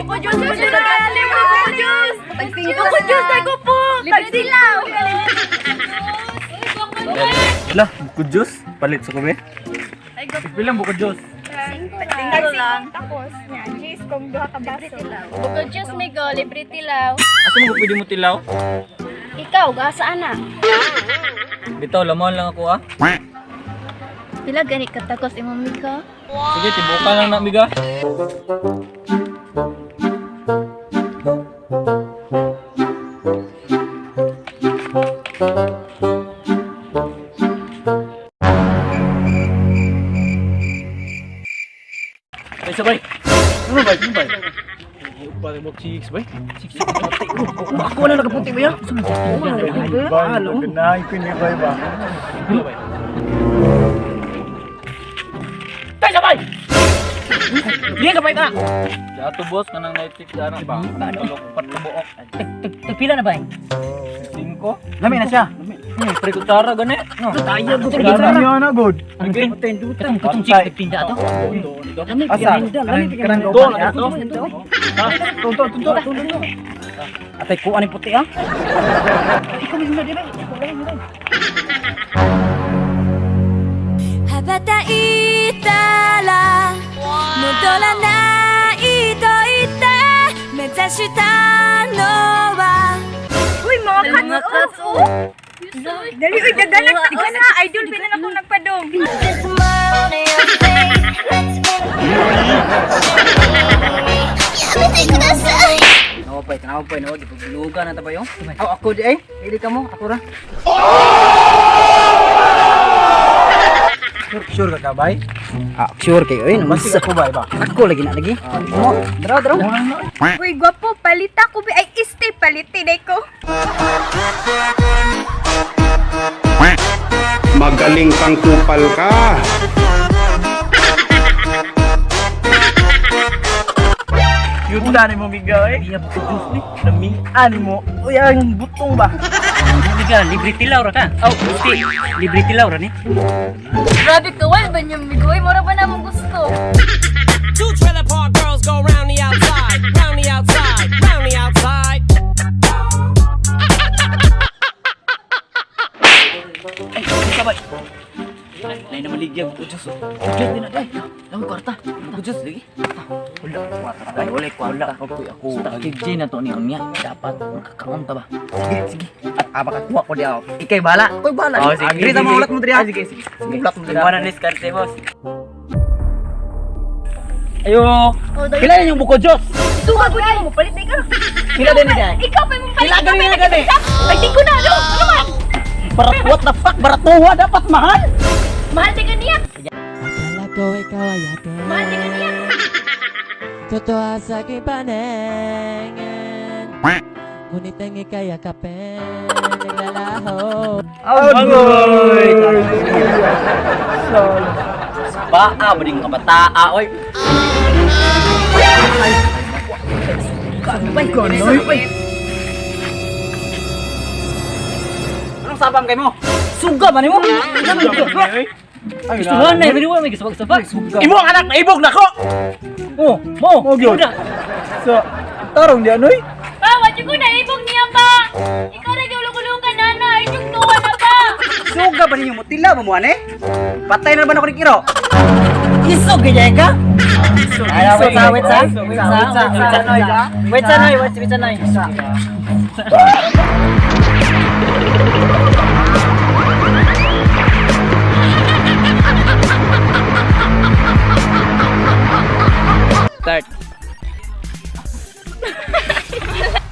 Buko juice, buko juice. Libre buko juice. Buko juice na ko po. Libre tilaw. Lah, buko juice. Palit sa kami. Bilang buko juice. Tinggal lang. Tapos niya, cheese kung duha ka baso. Buko juice, migo. Libre tilaw. Asa mo pwede mo tilaw? Ikaw, gasa na. Bitaw, lamuan lang ako ah. Pila gani katagos imong migo? Sige, tibukan lang na miga. Ay, sabay. Ano ba? Ano ba? Pare mo chicks, bay. Chicks. Ako na nakaputi ba yan? Halo. Ganahin ko ni bay ba? Ano ba? Tay, sabay! Diyan ka, bay ka! Dato, boss, kanang night shift ano ba? Tulog, patlubuok. Pila na ba? Cinco? Lami na siya. Pre kutsara gani. No. Tayo go Lami niya na good. Okay. Katong katong chicks nagtinda ato. Asa? Kanang Ito, kauban niya. ito. Tunto, tunto, tunto. Atay ko aning puti ah. Ikaw mismo di ba? Ikaw lang yun. 羽ばたいたら戻らないと言って目指したのは Uy, mga cats, oh. Dali, uy, dagalag ta ko na. Idol, pinan akong nagpadong. Nawa pa, tanawa pa, nawa di pagluga na tabayo. Aw ako di ay. Dili ka mo, ako ra. Sure, sure ka ka bay? Ah, sure kayo eh. Basi ako bay ba? Ako lagi na lagi. Mo, draw draw. Uy, gwapo, palita ko. Ay, este, paliti day ko. Magaling kang kupal ka. Cute na ni mo miga eh. Iya buko juice ni. Lamian mo. Uy, ang butong ba? Libre libre tilaw ra ka. Aw, gusti. Libre tilaw ra ni. Grabe ka, wal ba niya migo? Uy, mura ba na mong gusto? Two trailer park girls go round the outside, round the outside, round the outside. Ay, sabay. Lain na maligya buko juice. Buko juice din na day. Dami kwarta. Buko juice lagi. Wala kwarta. Ay, wala kwarta. Ako, ako. Kig na to ni Unya. Dapat makakaon ta ba? Sige, sige. At makakuha ko diya. Ikay bala. Koy bala. Oh, sige, Dili ta sige. maulat mo diri. Ah, sige, sige. Sige, ulat mo diri. Wala na diskarte, boss. Ayo. Pila na yung buko juice? Suga ko na mo palit ka. Pila din ni day. Ikaw pa mong palit. Pila gani na gani. Ay, ko na ano? Ano man? Barat what the fuck? Baratuwa dapat mahal. Mahal di ka niya. Akala ko ikaw ay akin. Mahal di ka niya. Totoo sa aking paningin. Ngunit ang ika'y yakapin, naglalaho. Agoy! Baa, bading kabataa, oy. Ganoy. Anong sabam kay mo? Suga ba nimo? Ay, Gusto na, dili wa may gusto sa Imo ang anak naibog nako. Oh, mo. Mo gyud. So, tarong di anoy. Pa, wadyo ko na ibog niya pa. Ikaw na giulog-ulogan nana. Ay, tuwa na pa. Suga ba ninyo mo tila ba mo ane? Patay na ba na ko ni Kiro? Isog gaya ka? Ay, wait sa, wait sa. Wait sa, wait sa. Wait sa, noy, wait sa, noy. Start.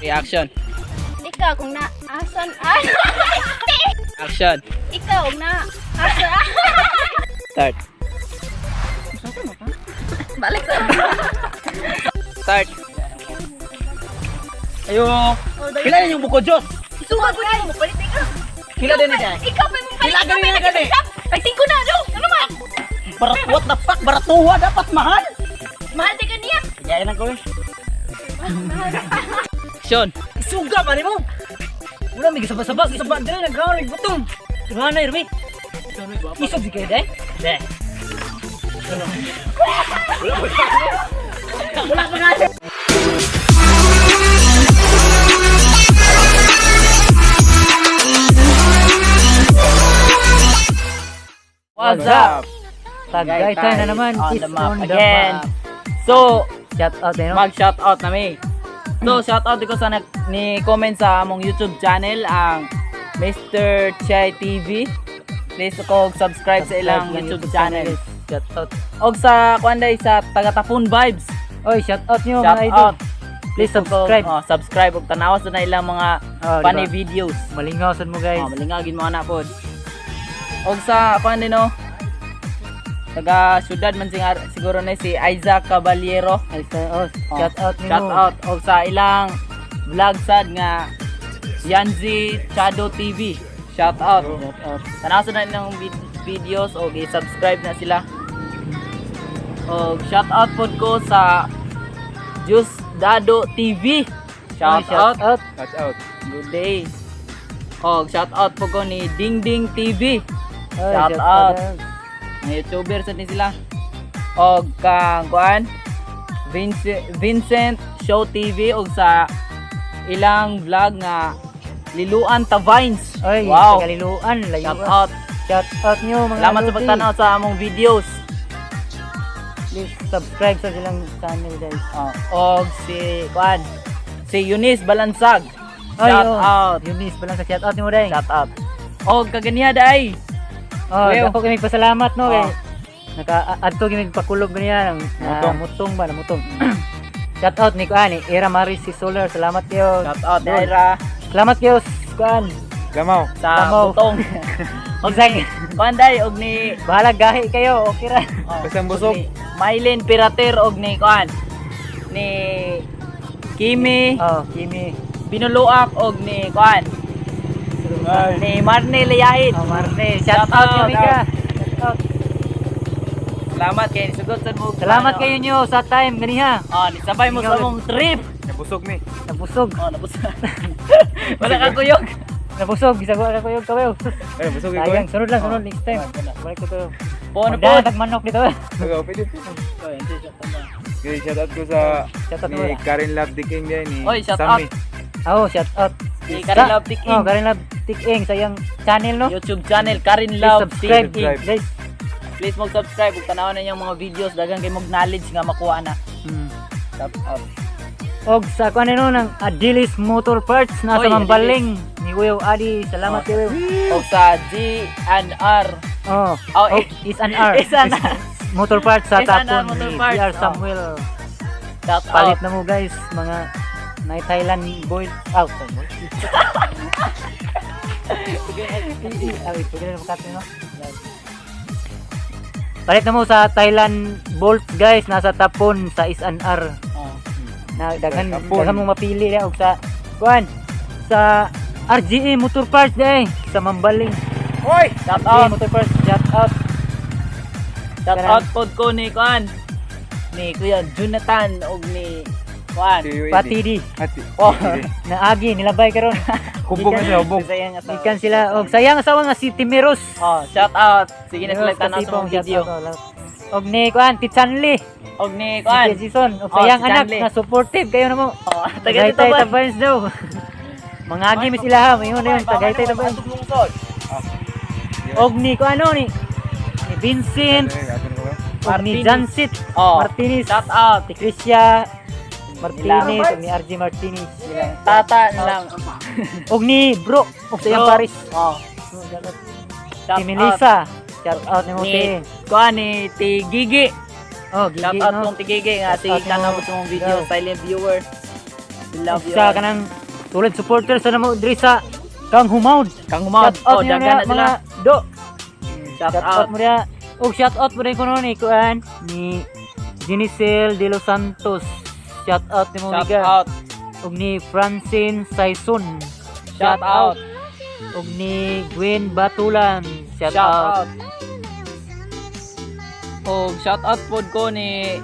Reaction. Ikaw kung na asan ay. Action. Ikaw na asa. Start. Balik sa. Start. Ayo. Pila na yung buko juice? Suga ko na mo palit ka. Pila din ni day. Ikaw pa mong palit. Pila gani na gani. Ay, ko na ano? Ano man? Barat what the fuck? Baratuwa dapat mahal. Mahal di ka niya. Kaya na ko eh. Action. Suga ba nimo? Wala may gisaba-saba, gisaba diri nagkaon ig butong. Suga na irmi. Isog di kayo day? De. Wala pa nga. What's up? Tagaytay na naman. On Is the map on the again. map. So, Shout out eh, no? mag shout out na mi. So, shout out ko sa ni comment sa among YouTube channel, ang Mr. Chai TV. Please ko subscribe sa ilang Subscribe lang YouTube channel. Shout out. Og sa kuan day, sa Tagatapon Vibes. Oy, shout out nyo Shout mga idol. out. Please subscribe. Oh, subscribe og tanawa sa na ilang mga Oh, funny diba? videos. Malingaw sad mo, guys. Oh, malingagin mo na pod. Og sa kuan din, no. Taga syudad man siguro na si Isaac Caballero. Ay, oh, Oh, shout out nimo. Shout out og sa ilang vlog sad nga Yanzi Chado TV. Shout out. Shout out. Tanaw sa na ilang videos og i-subscribe na sila. Og shout out pod ko sa Jus Dado TV. Shout Oy, shout out. out. Watch out. Good day. Og shout out po ko ni Dingding TV. Oy, Shout out. out. Mga YouTuber sa ni sila. Og kang kuan Vincent Show TV og sa ilang vlog nga Liluan Tavines. Oy, Wow. Tagaliluan, layo. Shout out. Shout out nyo mga Salamat sa lodi. pagtanaw sa among videos. Please subscribe sa silang channel, guys. Oh, og si kuan si Eunice Balansag. Oy, Shout oh, out. Eunice Balansag, shout out nimo day. Shout out. Og kaganiha day. Oh, Well. dako kami pasalamat, no, Oh. kay naka adto kami pakulob niya ng Mutong. Mutong ba na mutong. Shout out ni kuan ni Era Maris si Solar. Salamat kayo. Shout out Doon. Daira Salamat kayo, kuan. Gamaw. sa Lamaw. Butong. Og Isang kuan day og ni bahala gahi kayo, okay ra. Oh, Basta ang busog. og ni Mylene Pirater og ni kuan ni Kimi Oh, Kimi. Binuluak og ni kuan ni Marne Layahit. Oh, Marne. Shout Shout out out. Mika. Shout out. Salamat kay sugot sad mo. Salamat ano. kayo nyo sa time ganiha. Oh, nisabay mo sa among trip. Nabusog mi. Nabusog. Oh, nabusog. Wala ka kuyog. Nabusog bisag wala kayo kayo. Ay, nabusog ikaw. Sayang, sunod lang, sunod next time. Balik ko to. Po na po. Magdala tag manok dito. Ikaw, pwede. Okay, shout out ko sa Shout out ni mo. Karen Love the King din ni Oy, shout Sammy. Oh, shout out. Si Karen Love Tiking. Oh, Karen Love Tiking sa iyang channel, no? YouTube channel Karen Please Love subscribe, Tiking. guys. Please mag-subscribe ug tan-awon na inyong mga videos, daghan kay mog knowledge nga makuha na. Shout out. Og sa kuan no ng Adilis Motor Parts nasa Oy, Mambaling ni Kuya Adi. Salamat Oh. kayo. Og sa G&R. Oh, Oh, oh, eh. is an R. Is an R. Motor Parts sa Is an R Tapon Motor ni Parts, PR oh. Samuel. Shout Palit out. na mo, guys, mga Night Thailand boy out. Ay, pwede na makati, no? Palit na mo sa Thailand Bolt, guys, nasa Tapon sa SNR. Oh. Na daghan Tapon. daghan mo mapili ya og sa kuan sa RGE Motor Parts day sa Mambaling. Oy! Shout RGE out. Motor Parts, shout out. Shout out pod ko ni kuan ni Kuya Jonathan og ni kuan. Si UAD. Pati di Ati. Oh. naagi nilabay karon. Hubog na siya, hubog. Sayang asawa. Ikan sila og sayang asawa nga si Timiros. Oh, shout out. Sige na sila Timiros tanaw sa Kasipong, mga shout video. out, oh, og ni kuan Titsanli. Og ni Si kuan. Jason, og Oh, sayang si anak Chanli. nga supportive kayo na mo. Oh, taga dito Tagaytay ba? Tabains daw. Mangagi mi sila ha, mayon na yun, Tagaytay Tabains. Og ni kuan ano ni Vincent, Ay, ato na ko ba? og ni Martinez. Jansit Oh. Martinez, Shout out. si Chrisia Martinez, og ni RJ Martinez. Tata na lang. Og ni Bro, og sa iyang Bro. Paris. Oh. Shout Si Melissa, shout out ni mo Ni te. kuan ni Ti Gigi. Oh, Gigi, Shout out no? kong Ti Gigi nga Shout sige out tanaw mo. sa mga video, Go. silent viewer. We love you Sa all. kanang tulad supporter sa namo diri sa Kang Humaud. Kang Humaud. Shout out Oh, niyo daghan na na sila. mga do. Shout Shout out. out mo diha. Og shout out mo rin kuno ni kuan ni Ginicel de los Santos. Shout out nimo Shout miga. out. Og ni Francine Saison. Shout out. Og ni Gwen Batulan. Shout Shout out. out. Og shout out pod ko ni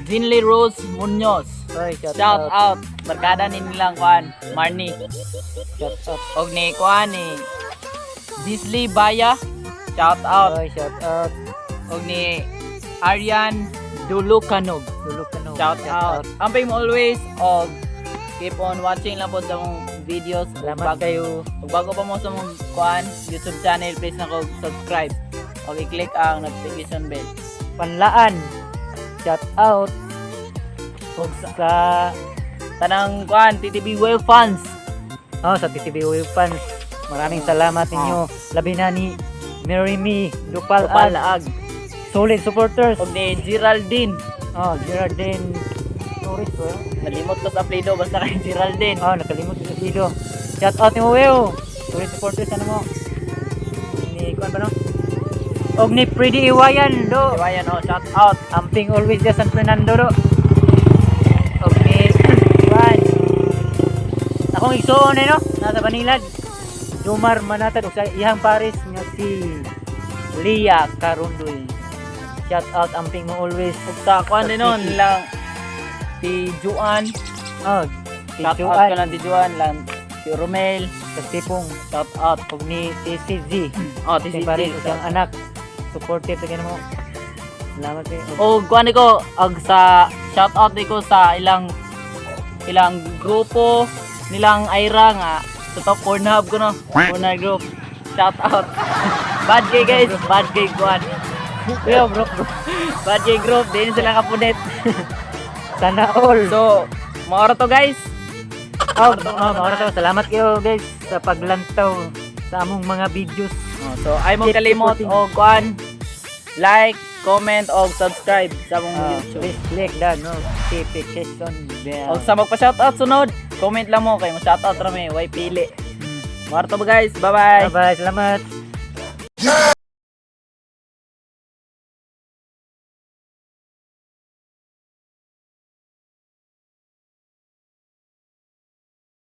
Zinley Rose Munoz. Oy, shout Shout out. out. Barkada ni nilang kuan, Marnie. Shout out. Og ni kuan ni Disley Baya. Shout out. Oy, shout out. Og ni Aryan Dulucanog. Dulog ka no. Shout out. Ampay mo always og keep on watching lang po sa mong videos. Salamat Bago, kayo. ug bago pa mo sa mong kuan YouTube channel, please na ko subscribe. O i-click ang notification bell. Panlaan. Shout out Og sa sa tanang kuan TTB Wave fans. Oh, sa TTB Wave fans. Maraming salamat ninyo. Labi na ni Mary Me Dupal. Palaag. Solid supporters. Og ni Geraldine. Oh, Geraldine Torres ba? Nalimot ko sa apelyido basta kay Geraldine. Oh, nakalimot sa apelyido. Shout out ni Weo. Solid supporters, ano mo? Ni kuan ba, no? Og ni Freddy Iwayan do. Iwayan, oh, shout out. Amping always de San Fernando do. Og ni kuan. Akong igsuon eh, no? Nasa Banilad. Jomar Manatad og sa iyang pares nga si Lia Karundoy. Shout out, amping mo always. Og sa kuan din nun lang si Juan. Oh, si Shout out Juan ka lang si Juan lang si Romel. Kastipong. Shout out. Og ni TCZ. Oh, Si si Paris ug siyang anak. Supportive sa mo. Salamat kay. O kuan ko og sa shout out ko sa ilang ilang grupo nilang Aira nga sa top Pornhub ko, no. Pornhub group. Shout out. Bad gay guys, bad gay kuan. Yo, bro, bro. Bad gay group, din sila kapunit. Sana all. So, maoro to, guys. Oh, maura to. Salamat kayo guys sa paglantaw sa among mga videos. Oh, so ay mo Keep kalimot supporting. og kuan, like, comment og subscribe sa among YouTube. Please click the notification bell. Og sa magpa-shoutout sunod, comment lang mo kay mo shoutout ra mi, way pili. Maoro to ba, guys. Bye-bye. Bye-bye. Salamat.